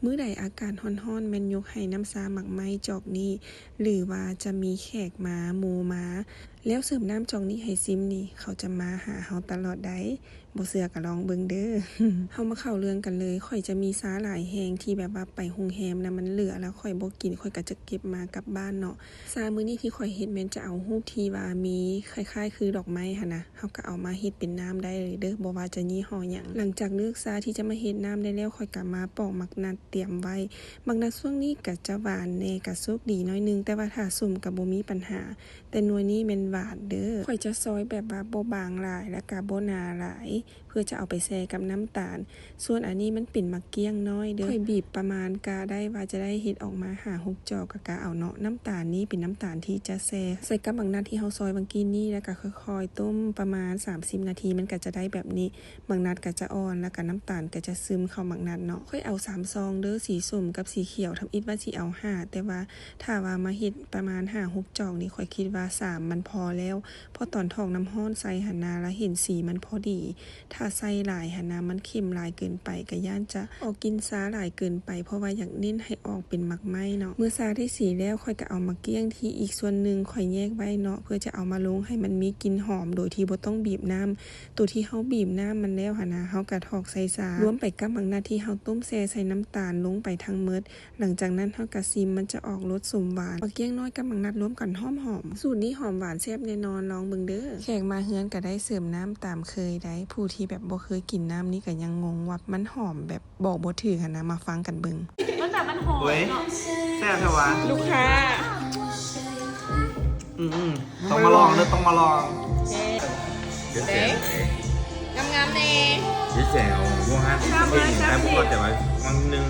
ມື້ໃດອາກາດຮ້ອນໆ ແມ່ນຍົກໃຫ້ນ້ຳຊາໝາກໄມ້ຈອກນີ້ ຫຼືວ່າຈະມີແຂກມາ ໝູ່ມາ ແລ້ວເສີມນ້ຳຈອກນີ້ໃຫ້ຊິມນີ້ ເຂົາຈະມາຫາເຮົາຕະຫຼອດໃດ໋. ບໍ່ເຊື່ອກໍລອງເບິ່ງເດີ້. ເຮົາມາເຂົ້າເລື່ອງກັນເລີຍ. ຂ້ອຍຈະມີຊາຫຼາຍແຮງທີ່ແບບວ່າໄປໂຮງແຮມນະ ມັນເຫຼືອແລ້ວຂ້ອຍບໍ່ກິນ ຂ້ອຍກໍຈະເກັບມາກັບບ້ານເນາະ. ຊາມື້ນີ້ທີ່ຂ້ອຍເຮັດແມ່ນຈະເອົາຮູບທີ່ວ່າມີຄ້າຍໆຄືດອກໄມ້ຫັ້ນນະ ເຮົາກໍເອົາມາເຮັດເປັນນ້ຳໄດ້ເລີຍເດີ້ ບໍ່ວ່າຈະຍີ່ຫໍ້ຫຍັງ. ຫຼັງຈາກເລືອກຊາທີ່ຈະມາເຮັດນ້ຳໄດ້ແລ້ວ ຂ້ອຍກໍມາປອກໝາກນັດຕຽມໄວ້. ໝາກນັດຊ່ວງນີ້ກໍຈະຫວານແດ່ ກໍໂຊກດີໜ້ອຍໜຶ່ງ, ແຕ່ວ່າຖ້າສົ້ມກໍບໍ່ມີບັນຫາ. ແຕ່ໜ່ວຍນີ້ແມ່ນຫວານເດີ້. ຂ້ອຍຈະຊອຍແບບວ່າບໍ່ບາງຫຼາຍ ແລ້ວກໍບໍ່ໜາຫຼາຍ ເພື່ອຈະເອົາໄປແຊ່ກັບນ້ຳຕານ. ສ່ວນອັນນີ້ມັນເປັນໝາກກ້ຽງນ້ອຍເດີ້. ຂ້ອຍບີບປະມານກະໄດ້ວ່າຈະໄດ້ເຮັດອອກມາຫ້າຫົກຈອກ ກະກະເອົາເນາະ. ນ້ຳຕານນີ້ເປັນນ້ຳຕານທີ່ຈະແຊ່ໃສ່ກັບໝາກນັດທີ່ເຮົາຊອຍຫວ່າງກີ້ນີ້ ແລ້ວກະຄ່ອຍໆຕົ້ມປະມານສາມສິບນາທີ ມັນກະຈະໄດ້ແບບນີ້. ໝາກນັດກະຈະອ່ອນ ແລ້ວກະນ້ຳຕານກະຈະຊຶມເຂົ້າໝາກນັດເນາະ. ຂ້ອຍເອົາສາມຊອງເດີ້ ສີສົ້ມກັບສີຂຽວ, ທຳອິດວ່າຊິເອົາຫ້າ ແຕ່ວ່າຖ້າວ່າມາເຮັດປະມານຫ້າຫົກຈອກນີ້ ຂ້ອຍຄິດວ່າສາມມັນພໍແລ້ວ. ເພາະຕອນຖອກນ້ຳຮ້ອນໃສ່ຫັ້ນນາ ລະເຫັນສີມັນພໍດີ. ຖ້າໃສ່ຫຼາຍຫັ້ນນາ ມັນເຂັ້ມຫຼາຍເກີນໄປ ກະຢ້ານຈະອອກກິ່ນຊາຫຼາຍເກີນໄປ ເພາະວ່າຢາກເນັ້ນໃຫ້ອອກເປັນໝາກໄມ້ເນາະ. ເມື່ອຊາໄດ້ສີແລ້ວ ຂ້ອຍກະເອົາໝາກກ້ຽງທີ່ອີກສ່ວນໜຶ່ງຂ້ອຍແຍກໄວ້ເນາະ ເພື່ອຈະເອົາມາລົງໃຫ້ມັນມີກິ່ນຫອມໂດຍທີ່ບໍ່ຕ້ອງບີບນ້ຳ. ໂຕທີ່ເຮົາບີບນ້ຳມັນແລ້ວຫັ້ນນາ ເຮົາກະຖອກໃສ່ຊາ ລວມໄປກັບໝາກນັດທີ່ເຮົາຕົ້ມແຊ່ໃສ່ນ້ຳຕານລົງໄປທັງໝົດ. ຫຼັງຈາກນັ້ນເຮົາກະຊິມ ມັນຈະອອກລົດສົ້ມຫວານ. ໝາກກ້ຽງນ້ອຍກັບໝາກນັດລວມກັນຫອມໆ. ສູດນີ້ຫອມຫວານແຊບແນ່ນອນ, ລອງເບິ່ງເດີ້. ແຂກມາເຮືອນກະໄດ້ເສີມນ້ຳຕາມເຄີຍໄດ໋. ຜູ້ທີ່ແບບບໍ່ເຄີຍກິນນ້ຳນີ້ກະຍັງງົງວ່າມັນຫອມແບບບອກບໍ່ຖືກຫັ້ນນະ. ມາຟັງກັນເບິ່ງ. ມັນແບບມັນຫອມ ໂອ້ຍ ເນາະ ແຊບແທ້ຫວາ. ລູກຄ້າ ອືມໆ ຕ້ອງມາລອງເດີ້ ຕ້ອງມາລອງ. ເດ້ ງາມໆແນ່ ເຮັດແຈ່ວໝູຫັ້ນ ເຮັດແຈ່ວໝູຫັ້ນ ໃຫ້ພວກເຮົາແຈ່ວໄວ້ວັງໜຶ່ງ.